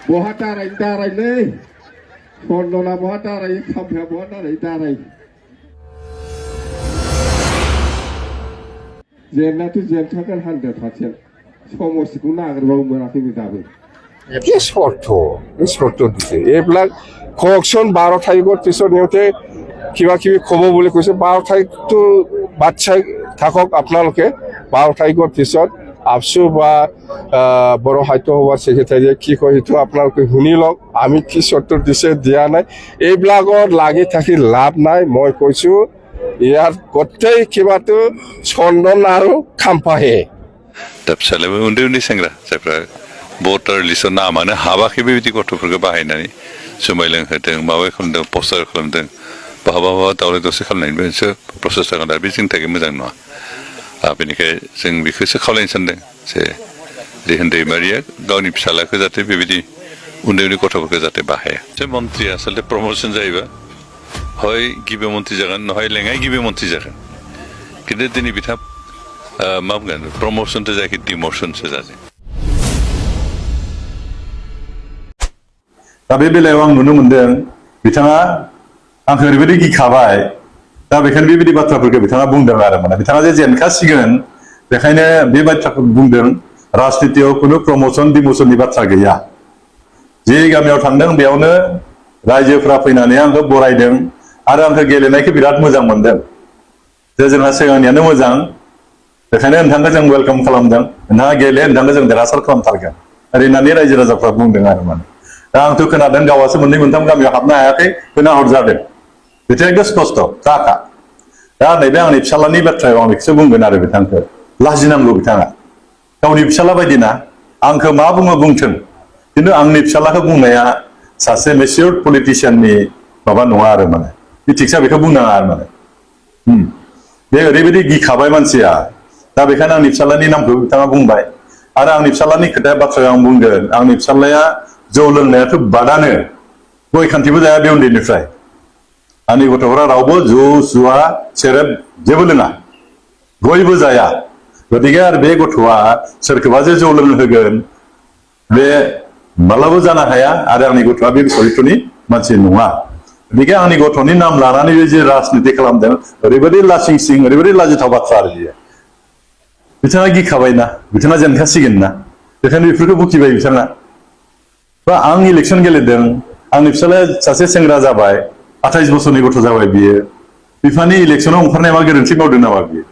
बहा दारायलै सन्दना बहा दाराय खामफ्रा बहा दाराय जेंनाथ' जेंखागोन 100% समस्थिखौ नागिरबाबो मोनाखैबो दाबो শর্ত দিছে এইবিলাক কওকচোন 12 তাৰিখৰ পিছত নিওঁতে কিবা কিবি ক'ব বুলি কৈছে 12 তাৰিখটো বাচ্চাই থাকক আপোনালোকে 12 তাৰিখৰ পিছত আপসু বা বড় সাহিত্য সভাৰ সেক্ৰেটাৰীয়ে কি কয় সেইটো আপোনালোকে শুনি লওক আমি কি শর্ত দিছে দিয়া নাই এইবিলাকৰ লাগি থাকি লাভ নাই মই কৈছো ইয়াৰ গোটেই কিবাটো চন্দন আৰু খাম্পাহে তাৰপিছলৈ উন্दै सेंग्रा जायफ्रा भटार लिस्टआव नामानो हाबाखै बेबायदि गथ'फोरखौ बाहायनानै जुमाय लोंहोदों माबा खालामदों पस्टार खालामदों बहाबा दावराव दावसि खालामनायनिबो प्रसेस जागोन दा बे जोंनि थाखाय मोजां नङा बेनिखायनो जों बेखौसो खावलायनो सानदों जे रिहोन दैमारिया गावनि फिसालाखौ जाहाथे बेबायदि उन्दै गथ'फोरखौ जाहाथे बाहाया जे मन्त्रिया आसलते प्रमोसन जायोबा हय गिबि मन्त्रि जागोन नहाय लेङाइ गिबि मन्त्रि जागोन खिन्थु दिनै बिथाङा मा बुंगोन प्रमोसनथ' जायाखै डिमोसनसो जादों दा बे बेलायाव आं नुनो मोनदों बिथाङा आंखौ ओरैबायदि गिखाबाय दा बेखायनो बेबायदि बाथ्राफोरखौ बिथाङा बुंदों आरो माने बिथाङा जे जेनखासिगोन बेखायनो बे बाथ्राखौ बुंदों राजनितियाव खुनु प्रमोसन डिमोसननि बाथ्रा गैया जे गामियाव थांदों बेयावनो रायजोफ्रा फैनानै आंखौ बरायदों आरो आंखौ गेलेनायखौ बिराद मोजां मोनदों जे जोंहा सिगांनियानो मोजां बेखायनो नोंथांखौ जों वेलकाम खालामदों नोंथाङा गेले नोंथांखौ जों देरहासार खालामथारगोन ओरैनानै रायजो राजाफ्रा बुंदों आरो माने दा आंथ' खोनादों गावासो मोननै मोनथाम गामियाव हाबनो हायाखै होना हरजादों बेथ' एकदम स्पष्ट खाखा दा नैबे आंनि फिसालानि बाथ्रायाव आं बेखौसो बुंगोन आरो बिथांखौ लाजिनांगौ बिथाङा गावनि फिसाला बायदिना आंखौ मा बुङो बुंथों खिन्थु आंनि फिसालाखौ बुंनाया सासे मेचिउर्ड पलिटिशियाननि माबा नङा आरो माने इथिक्सआ बेखौ बुंनाङा आरो माने बे ओरैबायदि गिखाबाय मानसिया दा बेखायनो आंनि फिसालानि नामखौ बिथाङा बुंबाय आरो आंनि फिसालानि खोथाया बाथ्रायाव आं बुंगोन आंनि फिसालाया जौ लोंनायाथ' बादानो गय खान्थिबो जाया बे उन्दैनिफ्राय आंनि गथ'फोरा रावबो जौ जुवा सेरेब जेबो लोङा गयबो जाया गतिके आरो बे गथ'आ सोरखौबा जे जौ लोंहोगोन बे मालाबो जानो हाया आरो आंनि गथ'आ बे चरित्रनि मानसि नङा गतिके आंनि गथ'नि नाम लानानै बे जे राजनिति खालामदों ओरैबायदि लासिं सिं ओरैबायदि लाजिथाव बाथ्रा आरो बियो बिथाङा गिखाबायना बिथाङा जेनखासिगोन ना बेखायनो बेफोरखौ बुखिबाय बिथाङा बा आं इलेक्सन गेलेदों आंनि फिसालाया सासे सेंग्रा जाबाय 28 बोसोरनि गथ' जाबाय बियो बिफानि इलेक्सनाव ओंखारनाय मा गोरोन्थि मावदों नामा बियो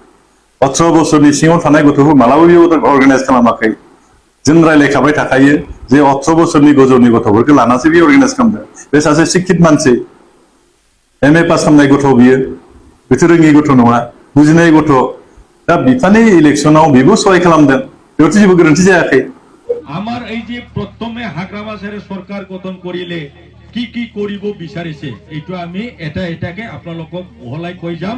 18 बोसोरनि सिङाव थानाय गथ'खौ मालाबा बियो अर्गानाइज खालामाखै जों रायलायखाबाय थाखायो जे 18 बोसोरनि गोजौनि गथ'फोरखौ लानासो बियो अर्गानाइज खालामदों बे सासे शिक्षित मानसि MA पास खालामनाय गथ' बियो बेथ' रोङि गथ' नङा बुजिनाय गथ' दा बिफानि इलेक्सनाव बेबो सहाय खालामदों बेयावथ' जेबो गोरोन्थि जायाखै আমার এই যে প্রথমে হাগ্রামাছেরে সরকার গঠন করিলে কি কি করিব বিচাৰিছে এইটো আমি এটাকে আপোনালোকক বহলাই কৈ যাম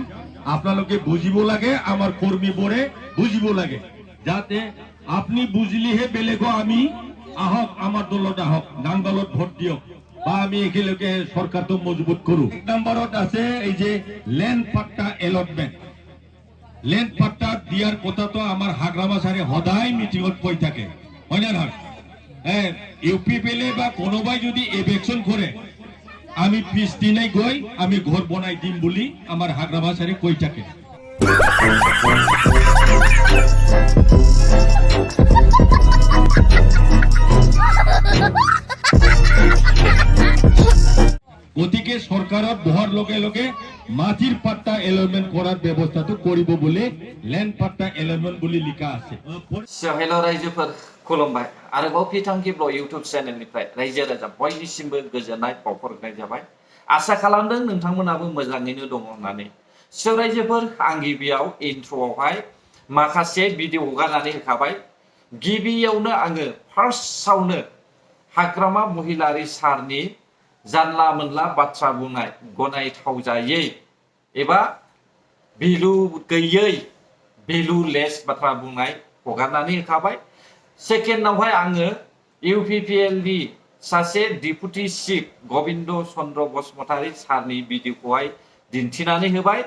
আপোনালোকে বুজিব লাগে আমাৰ কৰ্মীবোৰে বুজিব লাগে যাতে আপনি বুজিলিহে বেলেগ আমি আহক আমাৰ দলত আহক নাম দলত ভোট দিয়ক বা আমি একেলগে সরকারটো মজবুত কৰো এক নম্বৰত আছে এই যে ল্যান্ড পাট্টা এলটমেন্ট ল্যান্ড পাট্টা দিয়াৰ কথাটো আমাৰ হাগ্রামাছেরে সদায় মিটিংত কৈ থাকে হয় না নহয় ইউপি পেলে বা কোনোবাই যদি এভেকশন করে আমি পিছ দিনাই গৈ আমি ঘর বনাই দিম বুলি আমার হাগ্রামাছারে কই থাকে গতিকে সরকারত বহার লগে লগে মাটির পাট্টা এলটমেন্ট করার ব্যবস্থাটো করিব বলে ল্যান্ড পাট্টা এলটমেন্ট বলে লিখা আছে हेल' रायजोफोर खुलुमबाय आरोबाव थांखि ब्लग इउटुब चेनेलनिफ्राय रायजो राजा बयनिसिमबो गोजोननाय बावहरनाय जाबाय आसा खालामदों नोंथांमोनाबो मोजाङैनो दङ होननानै रायजोफोर आं गिबियाव इन्ट्र'आवहाय माखासे भिडिअ हगारनानै होखाबाय गिबियावनो आङो फार्स्टआवनो हाग्रामा महिलारि सारनि जानला मोनला बाथ्रा बुंनाय गनायथाव जायै एबा भेलु गैयै भेलुलेस बाथ्रा बुंनाय हगारनानै होखाबाय सेकेन्डआवहाय आङो इउपिपिएलनि सासे डिपुटि चिफ गबिन्द चन्द्र बसुमतारी सारनि भिडिअखौहाय दिन्थिनानै होबाय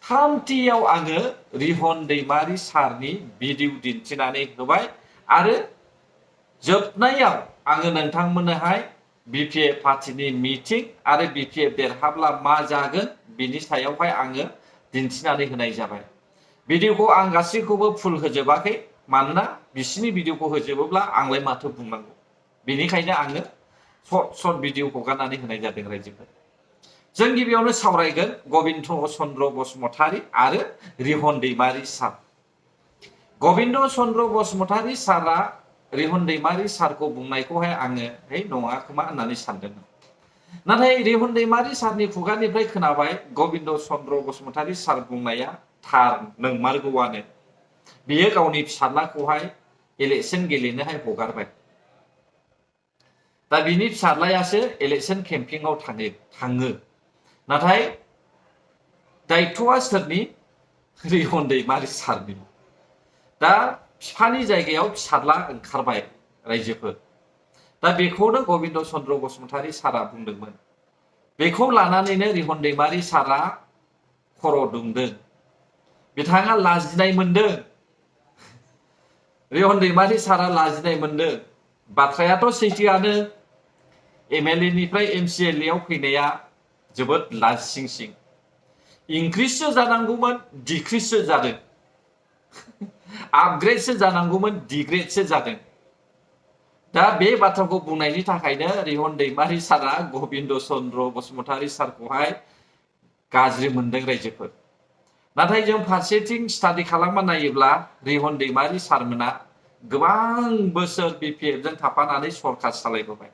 थामथियाव आङो रिहन दैमारि सारनि भिडिअ दिन्थिनानै होबाय आरो जोबनायाव आङो नोंथांमोननोहाय बिपिएफ पार्टिनि मिटिं आरो बिपिएफ देरहाब्ला मा जागोन बिनि सायावहाय आङो दिन्थिनानै होनाय जाबाय। भिडिअखौ आं गासैखौबो फुल होजोबाखै, मानोना बिसिनि भिडिअखौ होजोबोब्ला आंलाय माथो बुंनांगौ, बेनिखायनो आङो सर्ट भिडिअ हगारनानै होनाय जादों रायजोफोर। जों गिबियावनो सावरायगोन गबिन्द चन्द्र बसुमतारी आरो रिहन दैमारी सार। गबिन्द चन्द्र बसुमतारी सारा रिहन दैमारी सारखौ बुंनायखौहाय आङो है नङा खोमा होननानै सानदोंमोन। नाथाय रिहन दैमारी सारनि खुगानिफ्राय खोनाबाय गबिन्द चन्द्र बसुमतारी सार बुंनाया थार, नंमारगौआनो। बियो गावनि फिसाज्लाखौहाय इलेक्सन गेलेनोहाय हगारबाय। दा बिनि फिसाज्लायासो इलेक्सन केम्पिंआव थाङो। नाथाय दायथ'आ सोरनि? रिहन दैमारी सारनि। दा बिफानि जायगायाव फिसाज्ला ओंखारबाय रायजोफोर। दा बेखौनो गबिन्द चन्द्र बसुमतारी सारा बुंदोंमोन। बेखौ लानानैनो रिहन दैमारी सारा खर' दुंदों। बिथाङा लाजिनाय मोनदों। रिहन दैमारी सारा लाजिनाय मोनदों। बाथ्रायाथ' सैथोआनो। एमएलए निफ्राय एमसिएलए आव फैनाया जोबोद लाजिसिंसिं। इंक्रिजसो जानांगौमोन, डिक्रिजसो जादों। आपग्रेडसो जानांगौमोन, डिग्रेडसो जादों। दा बे बाथ्राखौ बुंनायनि थाखायनो रिहन दैमारी सारा गबिन्द चन्द्र बसुमतारी सारखौहाय गाज्रि मोनदों रायजोफोर। नाथाय जों फारसेथिं स्टाडि खालामना नायोब्ला रिहन दैमारी सारमोना गोबां बोसोर बिपिएफजों थाफानानै सरकार सालायबोबाय।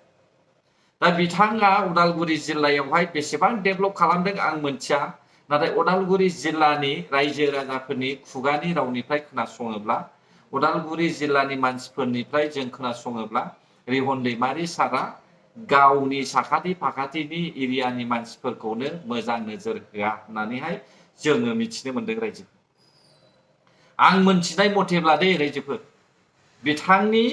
दा बिथाङा उदालगुरि जिल्लायावहाय बेसेबां डेभेलप खालामदों आं मोनथिया, नाथाय उदालगुरि जिल्लानि रायजो राजाफोरनि खुगानि रावनिफ्राय खोनासङोब्ला, उदालगुरि जिल्लानि मानसिफोरनिफ्राय जों खोनासङोब्ला रिहन दैमारी सारा गावनि साखाथि फाखाथिनि एरियानि मानसिफोरखौनो मोजां नोजोर होआ होननानैहाय जोङो मिथिनो मोनदों रायजो। आं मोनथिनाय मथेब्ला दे रायजोफोर, बिथांनि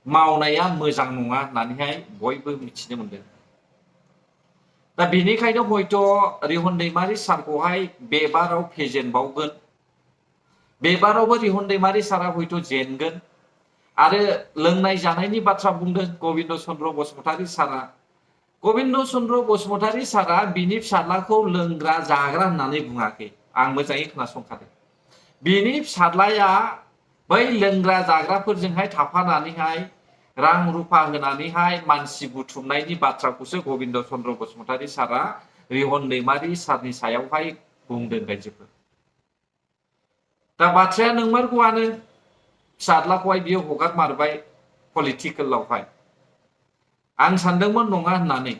मावनाया मोजां नङा होननानैहाय बयबो मिथिनो मोनदों। दा बेनिखायनो हयथ' रिहन दैमारी सारखौहाय बेबाराव फेजेनबावगोन। बेबारावबो रिहन दैमारी सारा हयथ' जेनगोन। आरो लोंनाय जानायनि बाथ्रा बुंदों गबिन्द चन्द्र बसुमतारी सारा। गबिन्द चन्द्र बसुमतारी सारा बिनि फिसाज्लाखौ लोंग्रा जाग्रा होननानै बुङाखै। आं मोजाङै खोनासंखादों। बिनि फिसाज्लाया बै लोंग्रा जाग्राफोरजोंहाय थाफानानैहाय रां रुफा होनानैहाय मानसि बुथुमनायनि बाथ्राखौसो गबिन्द चन्द्र बसुमतारी सारा रिहन दैमारी सारनि सायावहाय बुंदों रायजोफोर। दा बाथ्राया नंमारगौआनो। फिसाज्लाखौहाय बियो हगारमारबाय पलिटिकेलावहाय। आं सानदोंमोन नङा होननानै।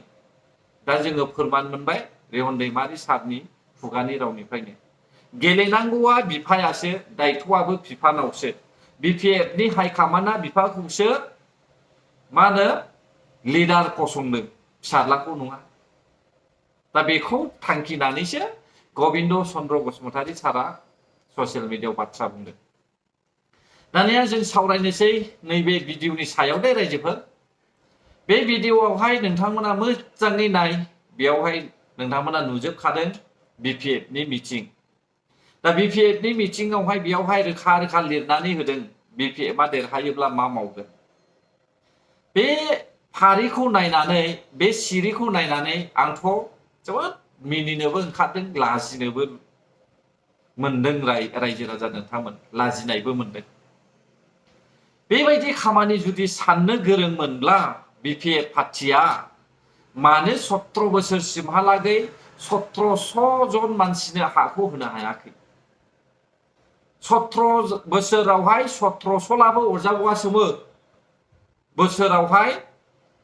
दा जोङो फोरमान मोनबाय रिहन दैमारी सारनि खुगानि रावनिफ्रायनो। गेलेनांगौआ बिफायासो, दायथ'आबो बिफानावसो। बिपिएफनि हाइकमान्डआ बिफाखौसो मा होनो लिडार फसंदों, फिसाज्लाखौ नङा। दा बेखौ थांखिनानैसो गबिन्द चन्द्र बसुमतारी सारा ससियेल मिडियायाव बाथ्रा बुंदों। दानिया जों सावरायनोसै नैबे भिडिअनि सायाव दे रायजोफोर। बे भिडिअआवहाय नोंथांमोना मोजाङै नाय। बेयावहाय नोंथांमोना नुजोबखादों बिपिएफनि मिटिं। दा बिपिएफनि मिटिंआवहाय बेयावहाय रोखा रोखा लिरनानै होदों बिपिएफआ देरहायोब्ला मा मावगोन। बे फारिखौ नायनानै, बे सिरिखौ नायनानै आंथ' जोबोद मिनिनोबो ओंखारदों, लाजिनोबो मोनदों। रायजो राजा नोंथांमोन, लाजिनायबो मोनदों। बेबायदि खामानि जुदि साननो गोरोंमोनब्ला बिपिएफ पार्टिया मानो 17 बोसोरसिमहालागै 1700 जन मानसिनो हाखौ होनो हायाखै? 17 बोसोरावहाय 1700लाबो अरजाबावासोमोन। बोसोरावहाय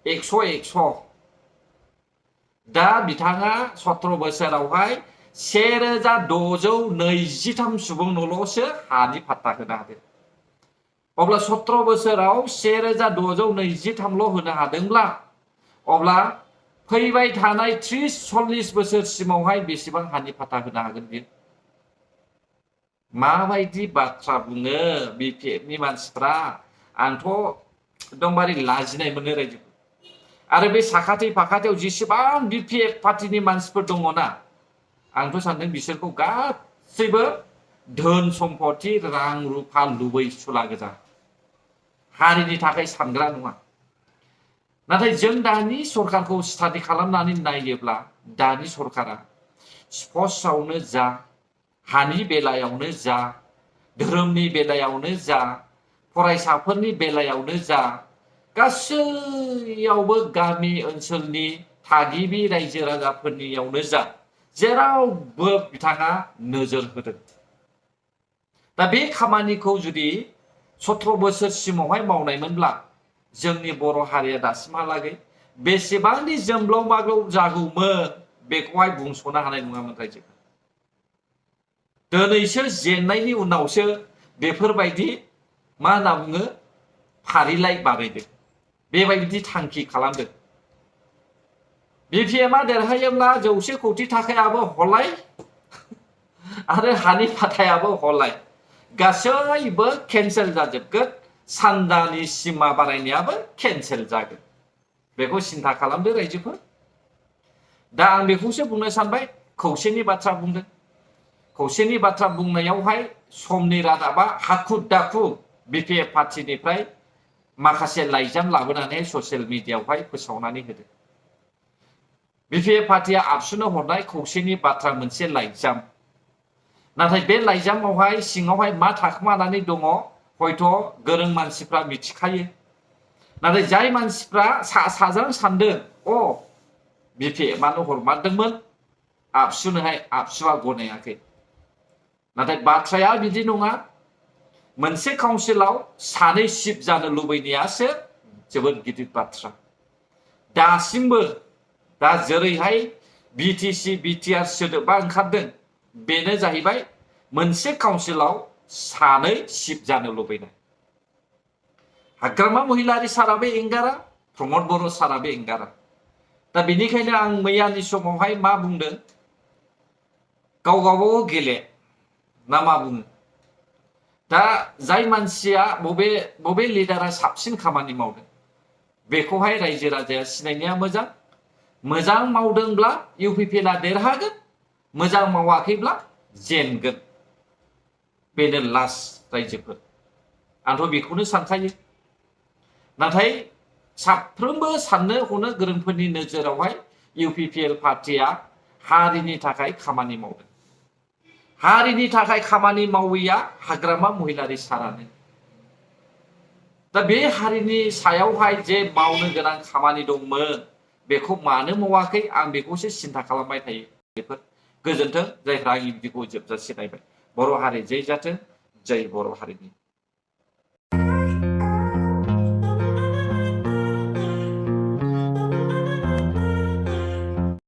100। दा बिथाङा 17 बोसोरावहाय 1623 सुबुंनोल'सो हानि फाट्टा होनो हादों। अब्ला 17 बोसोराव 1623ल' होनो हादोंब्ला अब्ला फैबाय थानाय 30-40 बोसोरसिमावहाय बेसेबां हानि फाट्टा होनो हागोन बियो? माबायदि बाथ्रा बुङो बिपिएफनि मानसिफ्रा। आंथ' एकदमबारे लाजिनाय मोनो रायजो। आरो बे साखाथि फाखाथियाव जेसेबां बिपिएफ पार्टिनि मानसिफोर दङना, आंथ' सानदों बिसोरखौ गासैबो धोन सम्पति रां रुफा लुबैसुला गोजा, हारिनि थाखाय सानग्रा नङा। नाथाय जों दानि सरकारखौ स्टाडि खालामनानै नायोब्ला दानि सरकारा स्पर्ट्सआवनो जा हानि बेलायावनो जा धोरोमनि बेलायावनो जा फरायसाफोरनि बेलायावनो जा गासैयावबो गामि ओनसोलनि थागिबि रायजो राजाफोरनियावनो जा जेरावबो बिथाङा नोजोर होदों। दा बे खामानिखौ जुदि 17 बोसोरसिमावहाय मावनायमोनब्ला जोंनि बर' हारिया दासिमहालागै बेसेबांनि जोंब्लाव माब्लाव जागौमोन बेखौहाय बुंस'नो हानाय नङामोन रायजोफोर। दिनैसो जेननायनि उनावसो बेफोरबायदि मा होनना बुङो फारिलाइ बानायदों, बेबायदि थांखि खालामदों। बिपिएमआ देरहायोब्ला 100 कोटी थाखायाबो हलाय आरो हानि फाथायाबो हलाय गासैबो केन्सेल जाजोबगोन, सान्दानि सिमा बारायनायाबो केन्सेल जागोन। बेखौ सिन्था खालामदो रायजोफोर। दा आं बेखौसो बुंनो सानबाय, खौसेनि बाथ्रा बुंदों। खौसेनि बाथ्रा बुंनायावहाय समनि रादाबा हाखु दाखु बिपिएफ पार्टिनिफ्राय माखासे लाइजाम लाबोनानै ससियेल मिडियायावहाय फोसावनानै होदों। बिपिएफ पार्टिया आबसुनो हरनाय खौसेनि बाथ्रा मोनसे लाइजाम। नाथाय बे लाइजामावहाय सिङावहाय मा थाखोमानानै दङ हयथ' गोरों मानसिफ्रा मिथिखायो। नाथाय जाय मानसिफ्रा साजों सानदों बिपिएफआनो हरमारदोंमोन, आबसुनोहाय आबसुआ गनायाखै। नाथाय बाथ्राया बिदि नङा। मोनसे काउन्सिलाव 2 सिट जानो लुबैनायासो जोबोद गिदिर बाथ्रा। दासिमबो दा जेरैहाय बिटिसि बिटिआर सोदोबा ओंखारदों बेनो जाहैबाय मोनसे काउन्सिलाव 2 सिट जानो लुबैनाय। हाग्रामा महिलारि साराबो एंगारा, प्रमद बर' साराबो एंगारा। दा बेनिखायनो आं मैयानि समावहाय मा बुंदों, गाव गावबागाव गेले ना मा बुङो। दा जाय मानसिया बबे लिडारा साबसिन खामानि मावदों बेखौहाय रायजो राजाया सिनायनाया मोजां। मोजां मावदोंब्ला इउपिपिएलआ देरहागोन, मोजां मावाखैब्ला जेनगोन। बेनो लास्ट रायजोफोर। आंथ' बेखौनो सानखायो। नाथाय साफ्रोमबो साननो हनो गोरोंफोरनि नोजोरावहाय इउपिपिएल पार्टिया हारिनि थाखाय खामानि मावदों। हारिनि थाखाय खामानि मावैया हाग्रामा महिलारि सारानो। दा बे हारिनि सायावहाय जे मावनो गोनां खामानि दंमोन बेखौ मानो मावाखै आं बेखौसो सिन्था खालामबाय थायो। बेफोर गोजोन्थों जायफ्रा आंनि बिदिखौ जोबजासे नायबाय। बर' हारि जै जाथों, जै बर' हारिनि।